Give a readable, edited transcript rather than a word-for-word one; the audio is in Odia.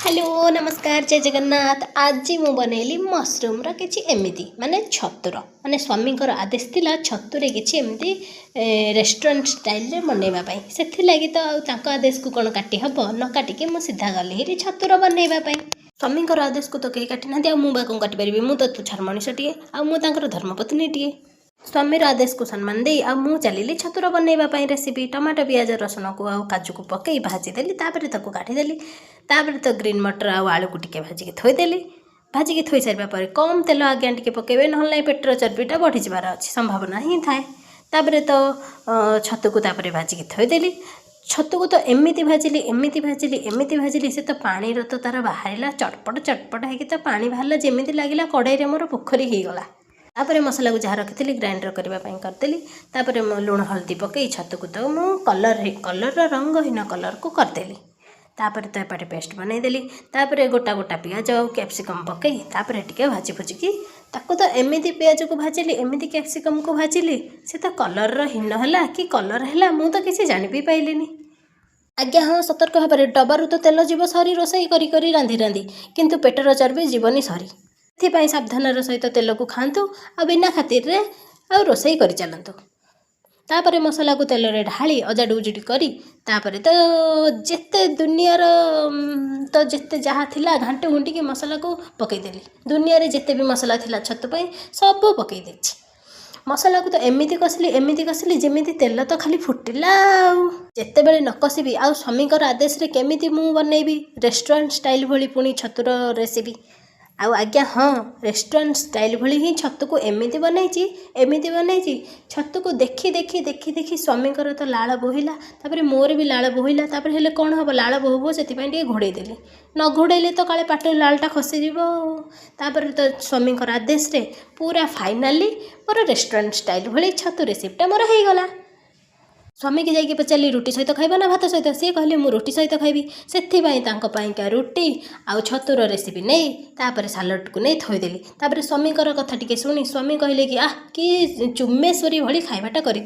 ହ୍ୟାଲୋ, ନମସ୍କାର, ଜୟ ଜଗନ୍ନାଥ। ଆଜି ମୁଁ ବନେଇଲି ମସରୁମ୍ର କିଛି ଏମିତି ମାନେ ଛତୁର, ମାନେ ସ୍ୱାମୀଙ୍କର ଆଦେଶ ଥିଲା ଛତୁରେ କିଛି ଏମିତି ରେଷ୍ଟୁରାଣ୍ଟ ଷ୍ଟାଇଲରେ ବନେଇବା ପାଇଁ। ସେଥିଲାଗି ତ ଆଉ ତାଙ୍କ ଆଦେଶକୁ କ'ଣ କାଟି ହେବ? ନ କାଟିକି ମୁଁ ସିଧା ଗଲି ହେରି ଛତୁର ବନେଇବା ପାଇଁ। ସ୍ୱାମୀଙ୍କର ଆଦେଶକୁ ତ କେହି କାଟି ନାହାନ୍ତି, ଆଉ ମୁଁ ବା କ'ଣ କାଟିପାରିବି? ମୁଁ ତ ତୁଛାର ମଣିଷଟିଏ, ଆଉ ମୁଁ ତାଙ୍କର ଧର୍ମପତ୍ନୀଟିଏ। ସ୍ୱାମୀର ଆଦେଶକୁ ସମ୍ମାନ ଦେଇ ଆଉ ମୁଁ ଚାଲିଲି ଛତୁର ବନେଇବା ପାଇଁ ରେସିପି। ଟମାଟୋ, ପିଆଜ, ରସୁଣକୁ ଆଉ କାଜୁକୁ ପକାଇ ଭାଜିଦେଲି। ତାପରେ ତାକୁ କାଢ଼ିଦେଲି। ତାପରେ ତ ଗ୍ରୀନ୍ ମଟର ଆଉ ଆଳୁକୁ ଟିକେ ଭାଜିକି ଥୋଇଦେଲି। ଭାଜିକି ଥୋଇ ସାରିବା ପରେ କମ୍ ତେଲ ଆଜ୍ଞା ଟିକେ ପକାଇବେ, ନହେଲେ ନାହିଁ ପେଟର ଚର୍ବିଟା ବଢ଼ିଯିବାର ଅଛି, ସମ୍ଭାବନା ହିଁ ଥାଏ। ତାପରେ ତ ଛତୁକୁ ତାପରେ ଭାଜିକି ଥୋଇଦେଲି। ଛତୁକୁ ତ ଏମିତି ଭାଜିଲି, ଏମିତି ଭାଜିଲି, ଏମିତି ଭାଜିଲି, ସେ ତ ପାଣିର ତ ତା'ର ବାହାରିଲା, ଚଟପଟ ଚଟପଟ ହେଇକି ତ ପାଣି ବାହାରିଲା, ଯେମିତି ଲାଗିଲା କଡ଼େଇରେ ମୋର ପୋଖରୀ ହେଇଗଲା। ତାପରେ ମସଲାକୁ ଯାହା ରଖିଥିଲି ଗ୍ରାଇଣ୍ଡର କରିବା ପାଇଁ କରିଦେଲି। ତାପରେ ମୁଁ ଲୁଣ ହଳଦୀ ପକାଇ ଛତୁକୁ ତ ମୁଁ କଲର୍ କଲର୍ର ରଙ୍ଗହୀନ କଲର୍କୁ କରିଦେଲି। ତାପରେ ତ ଏପଟେ ପେଷ୍ଟ ବନେଇଦେଲି। ତାପରେ ଗୋଟା ଗୋଟା ପିଆଜ ଆଉ କ୍ୟାପ୍ସିକମ୍ ପକାଇ ତାପରେ ଟିକେ ଭାଜି ଭୁଜିକି ତାକୁ ତ ଏମିତି ପିଆଜକୁ ଭାଜିଲି, ଏମିତି କ୍ୟାପ୍ସିକମ୍କୁ ଭାଜିଲି, ସେ ତ କଲର୍ର ହୀନ ହେଲା କି କଲର୍ ହେଲା, ମୁଁ ତ କିଛି ଜାଣି ବି ପାଇଲିନି। ଆଜ୍ଞା ହଁ, ସତର୍କ ଭାବରେ ଡବାରୁ ତ ତେଲ ଯିବ ସରି ରୋଷେଇ କରି କରି, ରାନ୍ଧି ରାନ୍ଧି, କିନ୍ତୁ ପେଟର ଚର୍ବି ଯିବନି ସରି। ସେଥିପାଇଁ ସାବଧାନର ସହିତ ତେଲକୁ ଖାଆନ୍ତୁ ଆଉ ବିନା ଖାତିରରେ ଆଉ ରୋଷେଇ କରିଚାଲନ୍ତୁ। ତାପରେ ମସଲାକୁ ତେଲରେ ଢାଳି ଅଜାଡ଼ି ଉଜୁଡ଼ି କରି ତାପରେ ତ ଯେତେ ଦୁନିଆର ତ ଯେତେ ଯାହା ଥିଲା ଘାଣ୍ଟି ଘୁଣ୍ଟିକି ମସଲାକୁ ପକାଇଦେଲି। ଦୁନିଆରେ ଯେତେ ବି ମସଲା ଥିଲା ଛତୁ ପାଇଁ ସବୁ ପକାଇ ଦେଇଛି। ମସଲାକୁ ତ ଏମିତି କଷିଲି, ଏମିତି କଷିଲି, ଯେମିତି ତେଲ ତ ଖାଲି ଫୁଟିଲା। ଆଉ ଯେତେବେଳେ ନ କଷିବି, ଆଉ ସ୍ୱାମୀଙ୍କର ଆଦେଶରେ କେମିତି ମୁଁ ବନେଇବି ରେଷ୍ଟୁରାଣ୍ଟ ଷ୍ଟାଇଲ୍ ଭଳି ପୁଣି ଛତୁର ରେସିପି? ଆଉ ଆଜ୍ଞା ହଁ, ରେଷ୍ଟୁରାଣ୍ଟ ଷ୍ଟାଇଲ୍ ଭଳି ହିଁ ଛତୁକୁ ଏମିତି ବନେଇଛି, ଏମିତି ବନେଇଛି, ଛତୁକୁ ଦେଖି ଦେଖି ଦେଖି ଦେଖି ସ୍ୱାମୀଙ୍କର ତ ଲାଳ ବୋହିଲା, ତାପରେ ମୋର ବି ଲାଳ ବୋହିଲା। ତାପରେ ହେଲେ କ'ଣ ହେବ, ଲାଳ ବୋହୁ ବୋହୁ ସେଥିପାଇଁ ଟିକେ ଘୋଡ଼େଇ ଦେଲି। ନ ଘୋଡ଼େଇଲେ ତ କାଳେ ପାଟିରୁ ଲାଳଟା ଖସିଯିବ। ଆଉ ତାପରେ ତ ସ୍ୱାମୀଙ୍କର ଆଦେଶରେ ପୁରା ଫାଇନାଲି ମୋର ରେଷ୍ଟୁରାଣ୍ଟ ଷ୍ଟାଇଲ୍ ଭଳି ଛତୁ ରେସିପିଟା ମୋର ହେଇଗଲା। ସ୍ୱାମୀକି ଯାଇକି ପଚାରିଲି, ରୁଟି ସହିତ ଖାଇବ ନା ଭାତ ସହିତ? ସିଏ କହିଲେ, ମୁଁ ରୁଟି ସହିତ ଖାଇବି। ସେଥିପାଇଁ ତାଙ୍କ ପାଇଁକା ରୁଟି ଆଉ ଛତୁର ରେସିପି ନେଇ ତାପରେ ସାଲଡ଼କୁ ନେଇ ଥୋଇଦେଲି। ତାପରେ ସ୍ୱାମୀଙ୍କର କଥା ଟିକେ ଶୁଣି ସ୍ୱାମୀ କହିଲେ କି, ଆଃ, କି ଚୁମେଶ୍ୱରୀ ଭଳି ଖାଇବାଟା କରିଛି।